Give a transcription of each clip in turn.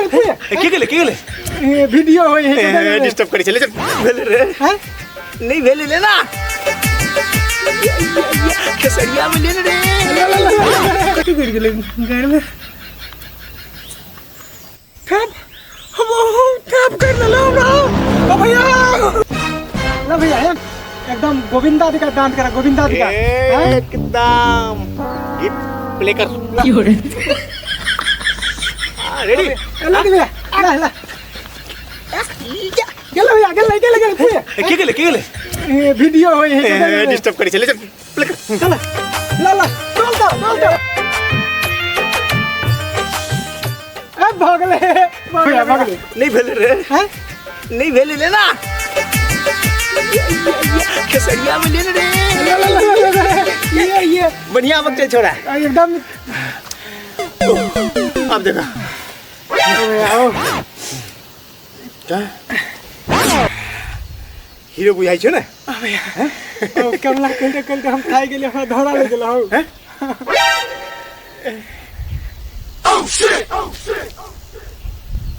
गेलै के गेलै के गेलै ए, वीडियो होय है डिस्टर्ब करै छलै चल भेलै रे हैं? नहीं भेलै ले ना खेसरिया में ले रे कथी गिर गेलै गाड़ में ठप हम ठप कर लेलहुँ हमरा ओ भैया ला भैया एकदम गोविंदा जी का डांस करा गोविंदा जी का हैं? एकदम गीत प्ले कर हाँ रेडी ला दे भैया ला ला गेल भैया गेल गेल गेल भैया के गेलै के गेलै ए, वीडियो होय है डिस्टर्ब करै छलै चल प्ले कर चल ला ला चल दो चल दो ए भगले भैया भगले नहीं भेलै रे हैं नहीं भेलै ले ना खेसरिया में ले रे ला ला ला ला ला ये बढ़िया वक्त छोड़ा एकदम अब देखा आओ क्या हीरो बुझाइ छौ ने ओ कमला कहिते कहिते हम खाइ गेलियै हमरा धरा लागि गेल हौ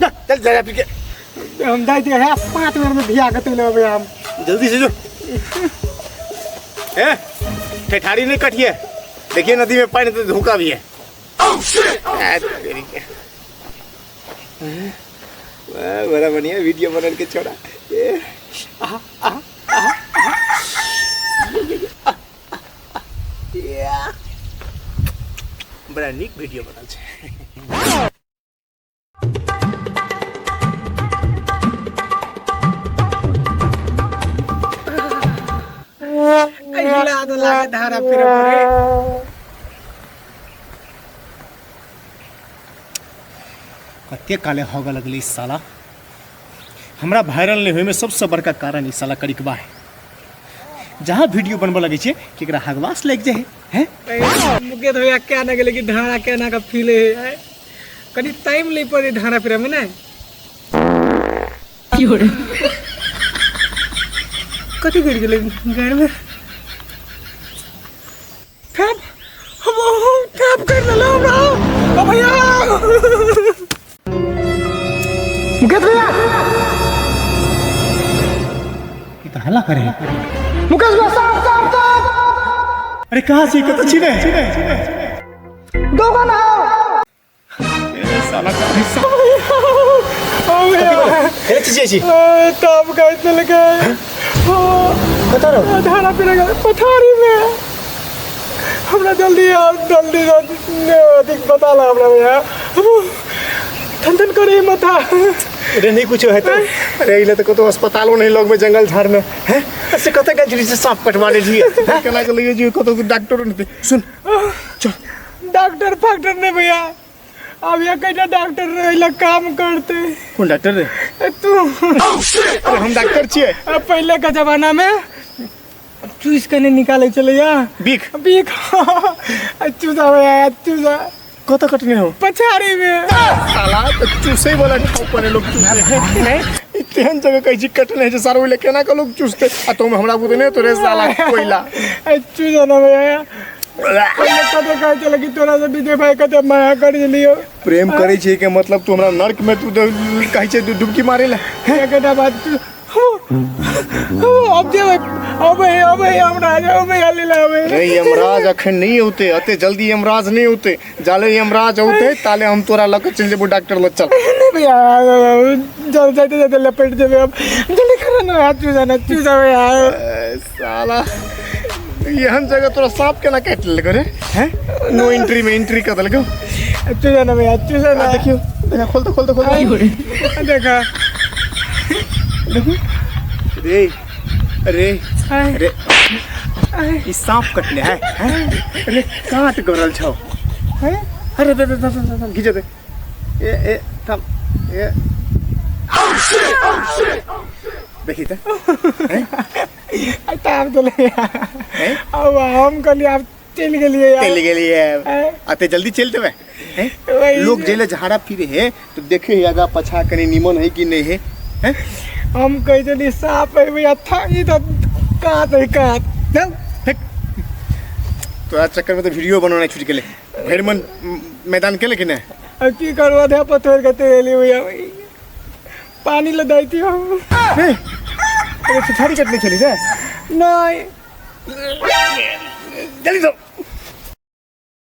जा, चल जरा पी के हम जाइ छियै हे 5 मिनट में धिया के चलि अबै हम जल्दी से जो ए ठेठारी नहीं कटिए देखिए नदी में पानी तो धोखा भी है आ, तेरी के। वाह, बड़ा बढ़िया वीडियो बनल के छोड़ा ए, आहा, आहा, आहा, आहा। ये, ये, ये, आ, आ, आ, या। बड़ा नीक वीडियो बनल छै अहिला तो लागे धारा फिर रे कते काले होगा लगलै ई साला हमरा वायरल नहि होइमे सबसँ बड़का कारण ई साला करिकबा है जहाँ वीडियो बनबऽ लगै छै कि एकरा हगवास लागि जाइ है हैं मुकेश भैया क्या ना गेलै कि धारा केना का फील है कनी टाइम लै पड़े धारा फिरे में ने कथी गिर गेलै गाड़ में ठप हम ठप कर लेलहुँ हमरा ओ भैया मुकेश भैया ई तऽ हल्ला करे है मुकेश भैया साफ साफ साफ अरे कहाँ छी कतऽ छी रे दोगन आओ ए, साला कहाँ छी? ओ भैया ए, छी, छी। तब गए चल गए कतऽ रहो धारा फिर गए पथारी में हमरा जल्दी आओ जल्दी जल्दी बता ला हमरा भैया ठन ठन करे माथा अरे नहीं कुछ है तो अरे इले तो कतौ अस्पतालो नहीं लग में जंगल झाड़ में हैं ऐसे कतऽ गेल छली से सांप कटवा ले छी केना के लगे जी कतौ डॉक्टर नहीं सुन चल डॉक्टर फाक्टर नहीं भैया अब ये कहीं डॉक्टर रहे काम करते कोन डॉक्टर रे तू अरे हम डॉक्टर छियै अब पहले का जमाना में चूस के नहीं निकाले चले या बीख बीख चूसा भैया चूसा कतऽ कटने हो पछाड़ी में साला तो चूसे वाला ठाव पर लोग चूसे हैं ई तेहन जगह कहै छी कटने छै सारो ले केना के लोग चूसते आ तुम हमरा बुझने तोरे साला कोयला चूसा ना भैया पहले कते कहै छलै कि तोरा से विजय भाई कते माया कर लियो प्रेम करै छी के मतलब तू हमरा नर्क में तू कहै छै तू डुबकी मारे ला एकटा बात तू अब जेबै अबै अबै यमराज अबै लीला अबै रे यमराज अखन नहीं औते अते जल्दी यमराज नहीं औते जाले यमराज औते ताले हम तोरा लऽ के चलि जेबो डॉक्टर लग चल नहीं भैया जल जाते जाते लपेट जेबै अब जल्दी करो ना हाथ चूसा ना चूसा भैया ए, साला एहन जगह तोरा सांप केना काटि लेलको रे हैं नो एंट्री में एंट्री कऽ देलको चूसा ना भैया चूसा ना देखियो देखा खोल तो खोल तो खोल तो देखा रे अरे अरे ई सांप कटले है हैं? अरे काट गरल छौ हैं? अरे दे दे दे दे दे घिचे दे ए ए थम ए देखी त ताप देले अब हम कहलिए आब चलि गेलिए यार चलि गेलिए हैं? अते जल्दी चलि देबै हैं? वही लोग जेले झाड़ा फिरे है तो देखे है आगा पछा कनी निमन है कि नहीं है हैं? हम कहै छलिए साँप है भैया था ई तऽ काँच है काँच जाउ, फेक। तोरा चक्कर में तो वीडियो बनाना छूट गेलै भरि मन मैदान केले कि नहि आ की करू आधा पर तोड़ि के चलि एली भैया। पानी लऽ दैती हम। रे अरे छड़ी कटने छली रे? नहि। जल्दी दो।